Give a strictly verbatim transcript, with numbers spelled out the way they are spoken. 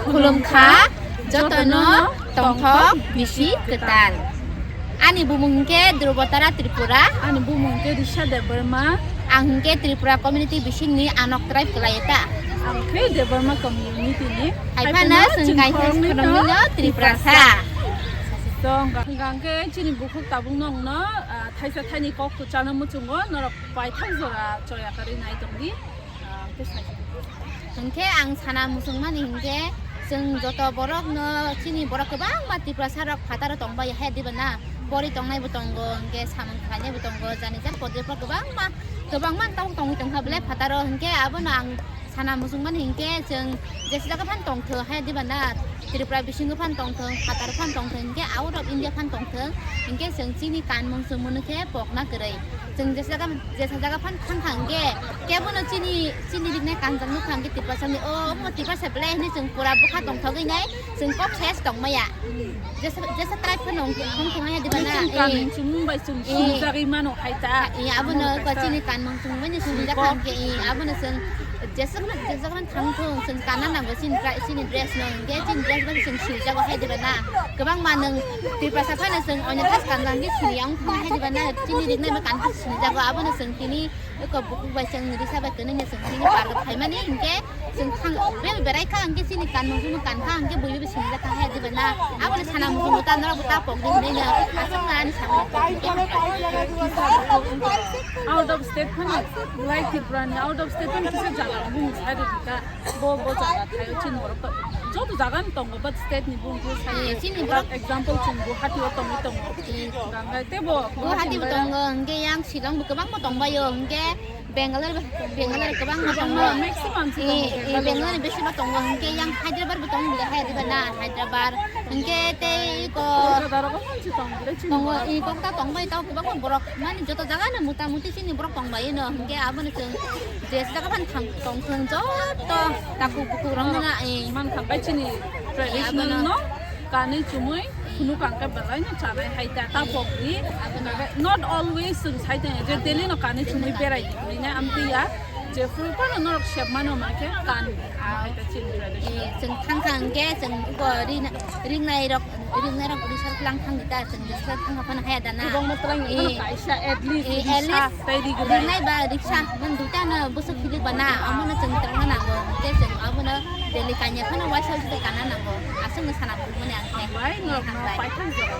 Khulumkha jotono tongthok bisi kwtal. Ani bumung hwnkhe Dhrubotara Tripura. Ani bumung hwnkhe Risha Debbarma. Ang hwnkhe Tripura community bisingni Anok tribe kwlaio ta. Ang khe Debbarma community ni. Hai phano chwng kaisa khoroknwino Tiprasa. Tong hwnkhe chini bukhuk tabuk nokno, ah, thaisa thaini kok kwchalno muchungo norok paithak jora choya kwrwi nai tongdi. Ah, tei sai. Hwnkhe ang sana muchungmani hwnkhe chwng joto borokno chini borok kwbangma Tiprasa rok phataro tongbai hai diba na, pori tongnai bo tongo, hwnkhe samung khlainai bo tongo, jani jani podre pho kwbangma, kwbangma tabuk tongwi tongkha belai phataro, hwnkhe abono ang sana muchungmani hwnkhe chwng jesa jaga phan tongthok hai diba na, Tripura bisingo phan tongthok, phataro phan tongthok, hwnkhe out of India phan tongthok, hwnkhe chwng chini kanmung chumung khe pokna kwrwi. Chwng jesa jaga, jesa jaga phan thang thang khe, kebono chini, chini riknai kanjak nukha hwnkhe Tiprasa ni, o, omo Tiprasa belai hinwi chwng pura bwkha tongthogwi nai, chwng kok saya se tongmaya. Jesa, jesa tribe phano wng, wng thangmaya diba na, chini kanmung chumung bai chwng sinijagwi mano hai ta. Eh, abono chini kanmung chumung bai no sinijak hwnkhe, eh, abono chwng jesa, jesa jaga phan thang thung, chwng kanna nango chini dra-, chini dress no, hwnkhe chini dress bai chwng sinijago hai diba na. Kwbangma nwng Tiprasa phano chwng oino dress kanjak hwnkhe siniya wng thangmaya hai diba na, chini riknai ma kanjak sinijago, abono chwng tini eko bukhuk bai chwng risa bai kwnwi no chwng tini park o phaimani hwnkhe chwng thang be berai kha hwnkhe chini kanmung chumung kan kha hwnkhe buibo bo sinijak kha hai diba na, abono sana muchungo ta norok bo ta pokdi hinwi no aswk na ani samung. Out of state phano belai Tripura ni out of state phano kisa jaga bumung sai rwdi kha. Bo, bo jaga thaio chini borok to joto jaga ni tongo, but state ni bumung khe sai. Eh, chini borok example chwng Guwahati o tongwi tongo. Eh. Gangai tei bo Guwahati bo tongo, hwnkhe yang Shillong bo kwbangma tongbaio, hwnkhe Bangalore, Bangalore kwbangma tongo. Maximum se tongo, eh, eh, Bangalore. Bangalore ni bisingo tongo, hwnkhe yang Hyderabad bo tongo, belai hai diba na, Hyderabad. Hwnkhe tei iko Kolkata rogo se tongo, belai chini tongo, borok. Eh, Kolkata tongbai tao kwbangma borok, mani joto jaga no mota moti chini borok tongbai no, hwnkhe abono chwng jesa jaga phan thang tong thung joto takhuk bukhuk rok no na, eh. Man kha bai chini traditional abono no kanwi chumui phunuk ang khe belai no chanai hai ta, ta pok di. Abono. Not always chwng sai tong je daily no kanwi chumui berai di hinwi na amtwi ya. Jephru phano norok sep mano hwnkhe kan hai ta chini traditional. Eh, chwng thang thang khe chwng bo ri na, ringnai rok Ringnai rok risa lang thang di ta, chwng risa thang phano haya da na. Kwbangma twlang phano kaisa at least risa tei ri gwnai. Ringnai ba risa man duita no bwswk philip ba na, amo no chwng twlang na nango. Tei chwng abo no daily kanya phano waisa waisa tei kana nango. Aswk no sana phuru mani ang khe. Bai no, no, paithak jora.